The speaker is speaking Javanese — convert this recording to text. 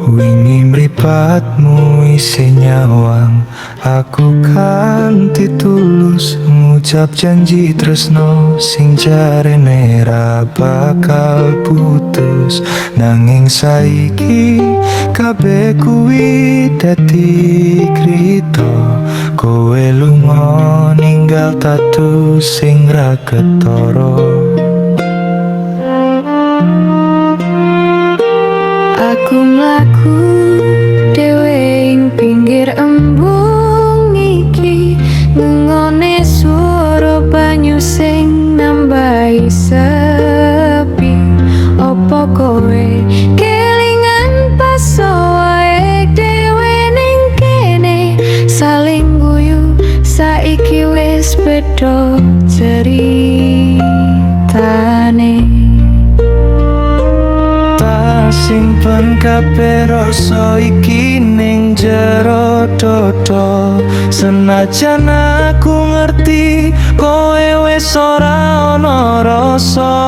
Wingi mripatmu isih nyawang aku kanthi tulus ngucap janji tresno sing jarene ra bakal putus. Nanging saiki kabeh kuwi dadi crita. Kowe lunga ninggal tatu sing ra ketara. Aku mlaku dhewe ing pinggir embung iki, ngrungokne swara banyu sing nambahi sepi. Opo kowe kelingan pas awake dhewe ning kene saling guyu? Saiki wis beda ceritane. Tak simpen kabeh rasa iki ning jero dodo. Senajan aku ngerti kowe wis ora ana rasa.